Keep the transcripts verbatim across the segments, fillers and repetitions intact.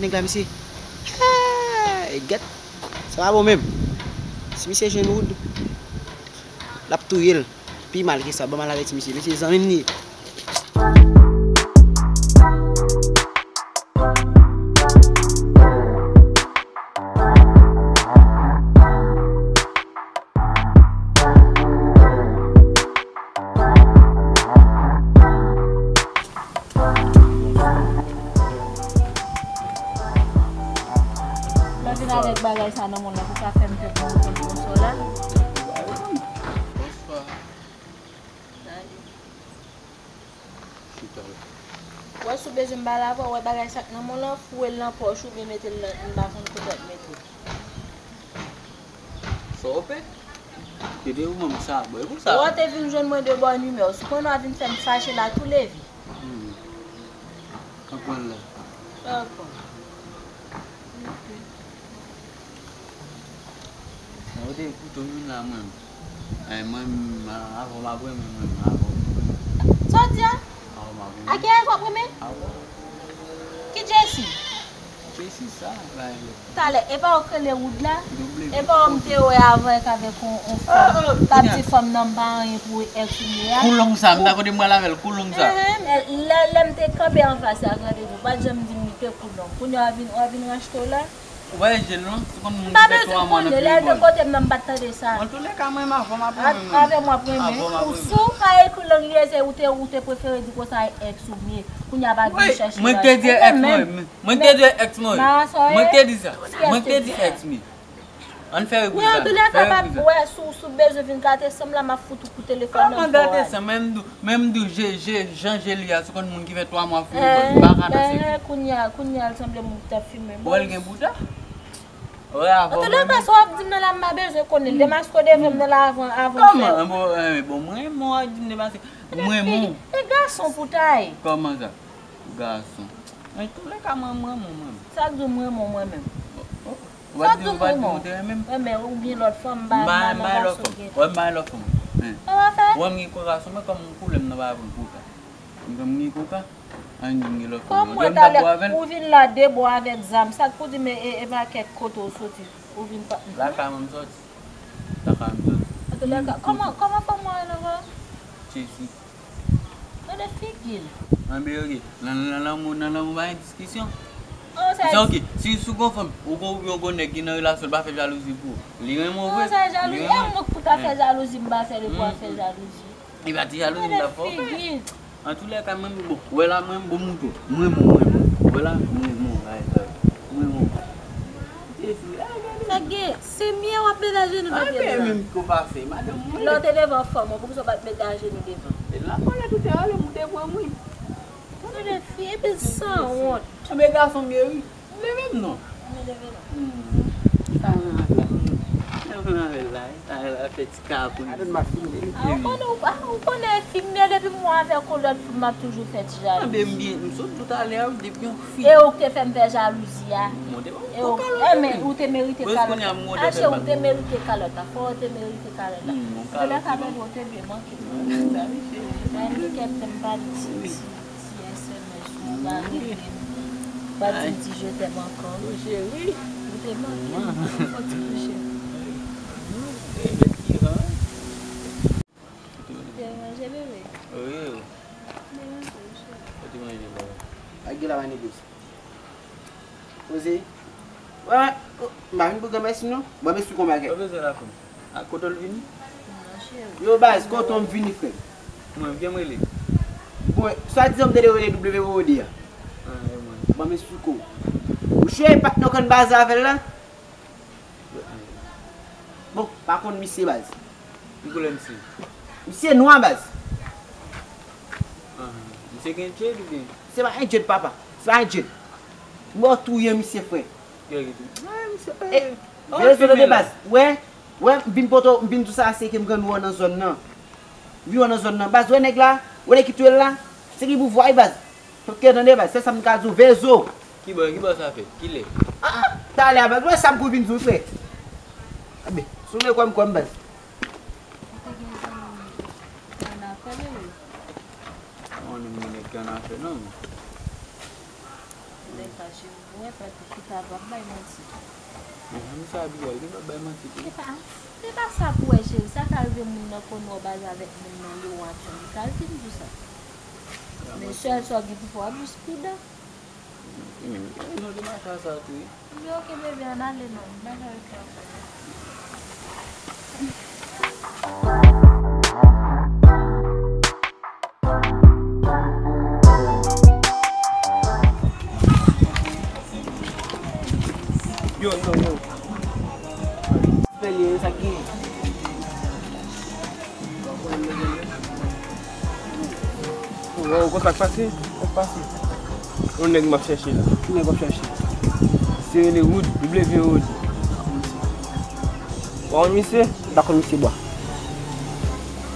Nèg la, misye. Hey, gèt. Sa pa bon menm. Si misye jwenn Wood, l ap touye l. Pi mal ke sa, ban m al avèti misye. Misye zanmi m li ye. Lè vin avèk bagay sa nan moun nan, pou sa fè m pè pou m konn konsò la. Bonswa. Chita la. Wè, si w bezwen m pale avè w, wè bagay sa k nan men w lan, foure l nan pòch ou, oubyen mete l nan, m pa konn kote w ap mete l. Sa w fè? Kite ou menm sa, bon, e pou sa. Wè, w te vin jwenn mwen de bòn imè w. Si w konnen w ap vin fè m fache la tou levi. Hmm. Konprann la. Konprann. Mwen te kouto m la mwen. Ay, mwen, m, a, avè w m ap renmen, mwen, m, avè w. Sa w di a? Avè w m ap renmen. A ki Jay-Z w ap renmen? Avè w. Ki Jay-Z? Jay-Z sa, la, e. Talè, e pa w k rele Wood la? W. E pa w m te wè avan k avèk on, on fanm. T ap di fanm nan m pa anyen pou ex ou ye a. Kou long sa, m ta kote m pral avè l, kou long sa. Ehe, men lè, lè m te kanpe anfas la, gade, w pa t janm di m li te kou long. Kounye a w vin, w vin rachte w la? Ou pa wè je l non? Se konn moun ki fè twa mwa nan Filipòn. M pa bezwen konnen, lè l te kote m nan, m pa t tande sa. Antouka, mwen, m avè w m ap renmen, mwen. Avè w m ap renmen. Avè w m ap renmen. Sou pa ekri lang li ye, se ou te, ou te prefere di konsa e ex ou m ye. Kounye a pa vin chèche mwen. Mwen te di ex mwen. Mwen te di ex mwen. Mwen te di sa. Mwen te di ex mwen. Ann fè repriz la. Mwen, antoulèka, fè repriz la. Wè, si w, si w bezwen vin gate san m la, m ap fout ou kou telefòn nan kò a. Kòman gate san? Men m di w, men m di w, je, je, jan je li a, se konn moun ki fè twa mwa Filipòn, m pa ka nan sèkil. Kounye a, kounye a, l sanble moun ki t ap fimen. Wè l gen bouda? Wè, avè w mwen menm. Antoulèka, sa w ap di m nan la, m pa bezwen konnen. Demaske w devan m nan la avan, avan w fè. Kòman? Bon, eh, bon, mwen, mwen w ap di m demaske. Mwen, mwen. E gason pou w ta ye. Kòman sa? Gason. Antoulèka, mwen, mwen, mwen, mwen. Sa k di w mwen, mwen, mwen menm? Sa k di w mwen, mwen? Ou te renmen m? Renmen, ou gen lòt fanm, m pa, m pa nan gason gen. Wè, m pa gen lòt fanm. Sa w ap fè? Wè, m gen koka sou mwen, kòm koulè m nan pa pran koka. Mwen menm m gen koka. Ann di m gen lòt fanm. Kòm mwen talè, ou vin la de bò avèk zam, sa k pou di m e, e, e pa kèk kote w soti, ou vin pa. Lakay mwen m soti. Lakay mwen m soti. Antoulèka, kòman, kòman fanm mwen rele ankò? Jezi. Gade figi l. Anben, oke. Nan, nan, nan lanmou, nan lanmou pa gen diskisyon. Sa oke. Si, si w gon fanm, ou gon, ou gon nèg ki nan relasyon, l pa fè jalouzi pou ou. Li renmen w vre. Sa jalouzi. E mwen k pou ta fè jalouzi, m pa fè l pou ap fè jalouzi. E pa ti jalouzi m t ap fè w fè. Antoulèka, mwen, bon, wè la, mwen, bon, mouton. Mwen, mwen, mwen, mwen. Wè la, mwen, mwen, ay, ay. Mwen, mwen. Jezi, ay, gade. Sa gen, se mye w ap met ajenou nan pye m la. Ay, men, men, ko pase, madanm mwen. Lè w te devan fanm ou, poukisa w pa t met ajenou devan? E la, konnen tout te ale, m te pran mwen. Gade fi, epi sanwont. Anben gason m ye, wi. Leve m non. Leve non. Hmm. Sa mwen avè l. Sa mwen avè l la, wi. Sa la fè ti kapri. Adan m ap filme. A, ou konnen, ou, a, ou konnen filme depi mwen avèk yon lòt fi, m ap toujou fè ti jalouzi. Anben, m byen, m sot di w talè a, wi, depi yon fi. E ou k te fè m fè jalouzi a. Mwen te ba w kalòt. E ou te merite kalòt la. Ache, ou te merite kalòt la. Fò ou te merite kalòt la. Hmm, yon kalòt. Antoulèka, ou te byen manke. Sa, wi, cheri. Mwen, kèt m pa di ti, ti S M S ou pa rele m. Pa di m ti je t'aime ankò. Mon chéri. Ou te manke m. Fò ti kouche. Ou te manje, bebe? Wi. Ou te manje, mon chéri. Ou te manje, bebe. Ak gila pa negosye. Poze. Wè, m pa vin pou granmèsi non. Bon, mèsi konbakè. Ou bezwen la fanm. A kote w vini? Yo, baz, kote w m vini, frè? Mwen, byen m rele. Bon, swadizan m tande w rele W O D a. Ah, e mwen. Ban m esplike w. Mouche, pa t nan konn baz avè l la? Bon, pa konn misye, baz. Ki koulè misye? Misye nwa, baz. Ah, misye gen dread oubyen? Se pa yon dread, papa. Se pa yon dread. Mò touye misye, frè. Yo, yo, yo. Ah, misye, eh. Veye zò tande baz. Wè, wè, m vin poto, m vin di w sa, se ke m konn wè w nan zòn nan. M vin wè w nan zòn nan. Baz, wè nèg la, wè nèg ki touye l la. Se ki pouvwa wi baz. Fòk ke tande baz, se sa m ka di w, veye zò. Kibò, kibò sa fèt? Kilè? Ah, talè a baz, wè sa m kou vin di w, frè. Anben, si w vle kwè m, kwè m baz. Ou te gen zanmi nan afè, bebe? Mwen, m gen nèg ki annafè non. Lè sa, cheri, ou wè, fè tout, tout sa, pa bay manti. Mezanmi, sa Abigail, li pa bay manti tou. Se pa, se pa sa pou wè, cheri. Sa ka rive moun nan konn wè w baze avèk moun nan, li wè aksyon, li ka vin di w sa. Men sèl sa w gen pou fè, w ap jis pridan. Hmm, gen rezon de mache a sa tou, wi. Li oke, bebe, ann ale non. M pa ka rete ankò. Yo, yo, yo. Fè li, sa ki? Wow, konn sa k pase? Sa k pase? Yon nèg m ap chèche la. Ki nèg w ap chèche? Se rele Wood, W O O D. Ou pa konn misye? M pa konn misye bwa.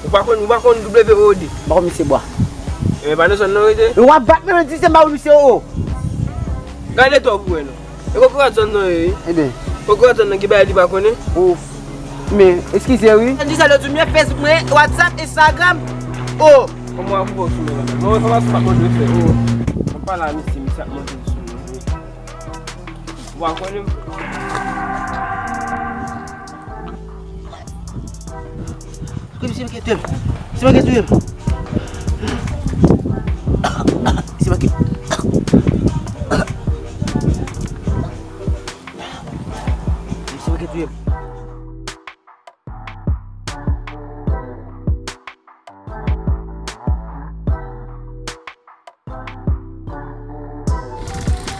Ou pa konn, ou pa konn W O O D? M pa konn misye bwa. Ebyen, pa nan zòn nan rete? W ap bat mwen nan dizyèm ba ou misye o. Gade to pou wè non. E kokorat zòn nan ye, wi. Ebyen. Kokorat zòn nan gen bagay li pa konnen. O. Men, eskize, wi. Di sa lòt jou, men Facebook mwen, WhatsApp, Instagram. O. Kòman w ap fè w sou men la? Non, enfòmasyon pa mande fè. O. Mwen pale a misye, misye ap mande sou mwen, wi. Ou pa konnen m. Kote misye manke touye m? Misye manke touye m. Misye manke. Misye manke touye m.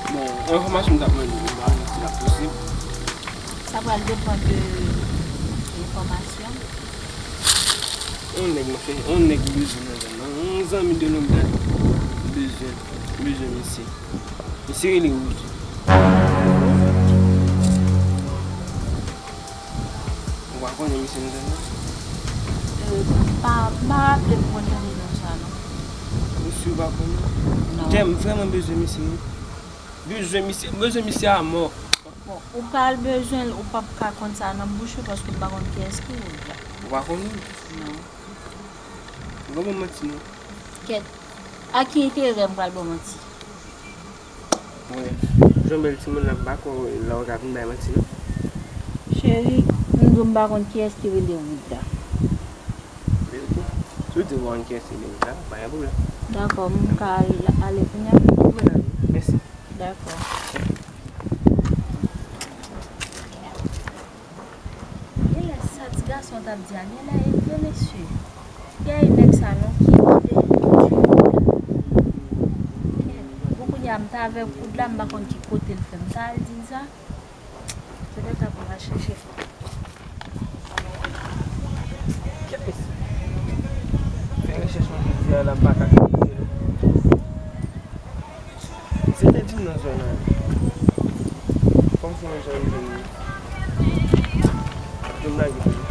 Bon, enfòmasyon m t ap mande w la, si l ap posib. Sa pral depann de enfòmasyon. Yon nèg mwen fè, yon nèg bezwen nan zòn nan. Yon zanmi de longue date bezwen, bezwen misye. Misye rele Wood. Ou pa konnen misye nan zòn nan? Euh, m pa, m pa raple m konn tande non sa non. Ou si ou pa konnen? Non. Dè, m vrèman bezwen misye wi. Bezwen misye, bezwen misye a mò. Bon, ou pral bezwen l, ou p ap ka konn sa nan bouch ou paske m pa konn kiyès ki Wood la. Ou pa konnen? Non. Ou pa ban m manti non. Kèt. A ki enterè m pral ba w manti? Bon, jan w bèl timoun la, m pa kwè w la w ka vin bay manti non. Cheri, m di w m pa konn kiyès ki rele Wood la. Verite? Si w di m pa konn kiyès ki rele Wood la, pa gen pwoblèm. Dakò, m ka al, ale kounye a? Wi, mèsi. Dakò. Genlè sa ti gason t ap di a, genlè e vre mesye. Kiyès nèg sa non ki mande? Bon, kounye a m t avèk Wood la, m pa konn ki kote l fè m t al di l sa. Petèt apre m al chèche. Kèt mesye. Fè rechèch mwen jodi a la, m pa ka kriye non. Misye te di m nan zòn nan. Fò m fè yon jan rive li. Yo m lage pou li.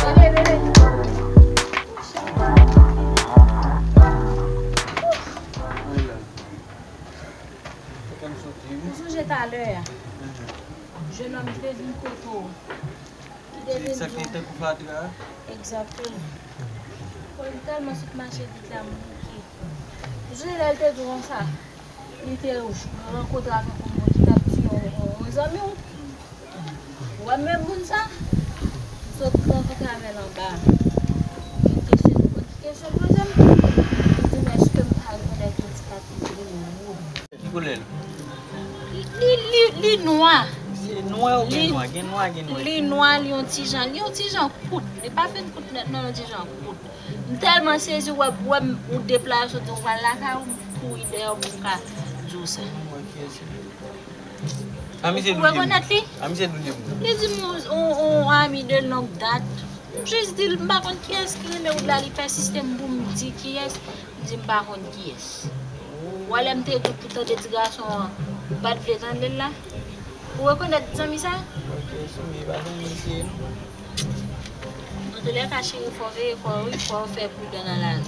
Bebe, bebe. Ou sonje talè a? Jennonm ki te vin kote w. Ki te vin di w. Sa ki tankou fatra a? Egzakteman. Bon, li tèlman sot mache vit la, m bouke. Ou sonje lè l te di w konsa? Li te rankontre avèk yon moun ki t ap tiye yon, yon, yon zanmi w. Ou wè menm moun sa? M sot rankontre avè l anba. Li kesyon, li konn ki kesyon l poze m. Li di m, èske m ka rekonèt yon ti papi ki rele Wood? Ki koulè l? Li, li, li, li nwa. Li nwa oubyen nwa? Gen nwa, gen nwa. Li nwa, li yon ti jan, li yon ti jan kout. Li pa fin kout nèt non, yon ti jan kout. M tèlman sezi, wè, wè m, ou deplase, w di w pral lakay ou, m kouri dèyè w pou m ka di w sa. A misye Doudie. Ou rekonèt li? A misye Doudie. Li di m yon, yon, yon ami de longue date. M jis di l, m pa konn kiyès ki rele Wood la, li pèsiste m pou m di kiyès. M di m pa konn kiyès. Ou wè lè m te di w pou tande ti gason an, ou pa t vle tande l la? Ou rekonèt zanmi sa? Ok, sou li, pa zanmi misye non. Antoulèka, cheri, fò w veye kò w, wi, fò w fè pridan nan lari.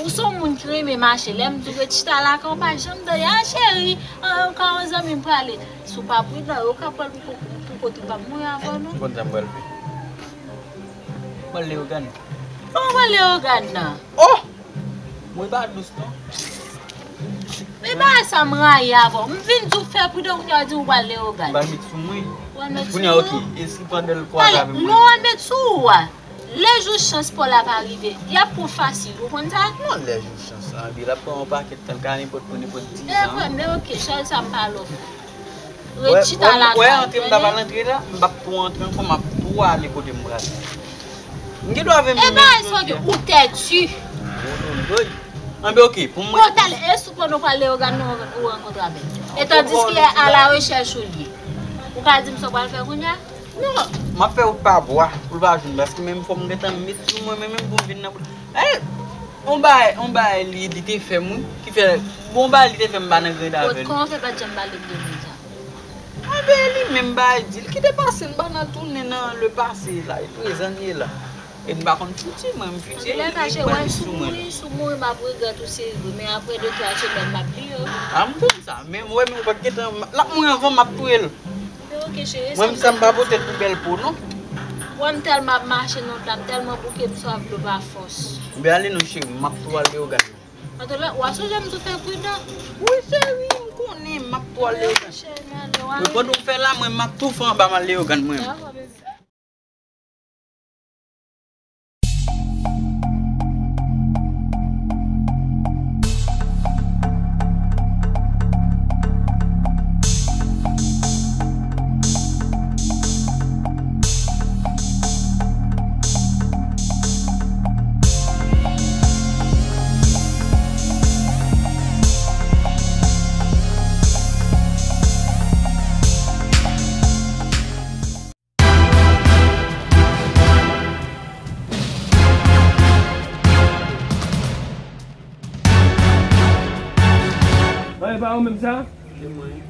Ou se yon moun ki renmen mache. Lè m di w ret chita lakay w, ou pa janm tande, a, cheri, an, ou ka yon zanmi m prale. Si w pa pridan, yo ka pran l pou, pou, pou kote w p ap mouri avè w, non. Ou konn sa m pral fè? Mwen Leyogàn. Kòman mwen Leyogàn nan? Oh! Mwen pa dous, non. Men bagay sa m rayi avè w. M vin di w fè pridan, kounye a w di w pral Leyogàn. Ou pral met sou mwen. Ou pral met sou mwen? Kounye a, ok. E si pandan l kwaze avè mwen? Non, w al met sou ou a. Lè jou chans pa w la pa rive, y ap pran fasil, ou konn sa? Non, lè jou chans la, anben, l ap pran yon pakèt tan, l ka nenpòt pou nenpòt diz an. E vre, men ok, sèl sa m pa love. Ret chita lakay. Wè, antre m ta pral antre la, m p ap tou antre ankò, m ap tou ale kote m prale. M gen dwa vin. E bagay sa w gen, ou tèti. Woy. Anben, ok, pou mwen. Bon, talè, e si pandan w pral Leyogàn, ou rankontre avè l? E tandiske a la rechèch ou l ye. Ou ka di m sa w pral fè kounye a? Non, m ap fè wout pa bwa pou l pa jwenn, paske menm fò m gentan met sou mwen, men menm pou m vin nan. Eh, on bagay, on bagay li, li te fè m, wi, ki fè, bon, bagay li te fè m pa nan grèd avè l. Kòman w fè pa t janm pale m de moun sa? Anben, li menm bagay di l, kite pase, n pa nan tounen nan le passé la, e prezan n ye la. E n pa konn fiti, mwen, m fiti, li pran sou mwen. Si w mouri, si w mouri, m ap regrèt ou, se vre, men apre de twa semèn, m ap bliye w. A, m konn sa, men m wè, men ou pa t gentan, l ap mouri anvan m, m ap touye l. Mwen, m sa m pa pote l pou bèl po, non. Wè m tèlman ap mache nan tan, m tèlman bouke, m swa dlo pa fòs. Byen ale non, cheri, m ap tou al Leyogàn. Antouka, w a sonje m di w fè pridan. Wi, cheri, m konnen, m ap tou al Leyogàn. Cheri, m ale, w a. Wi, pandan w fè la, mwen, m ap tou fè anba m al Leyogàn, mwen. Dakò, bebe. Non, e pa ou menm sa? Se mwen.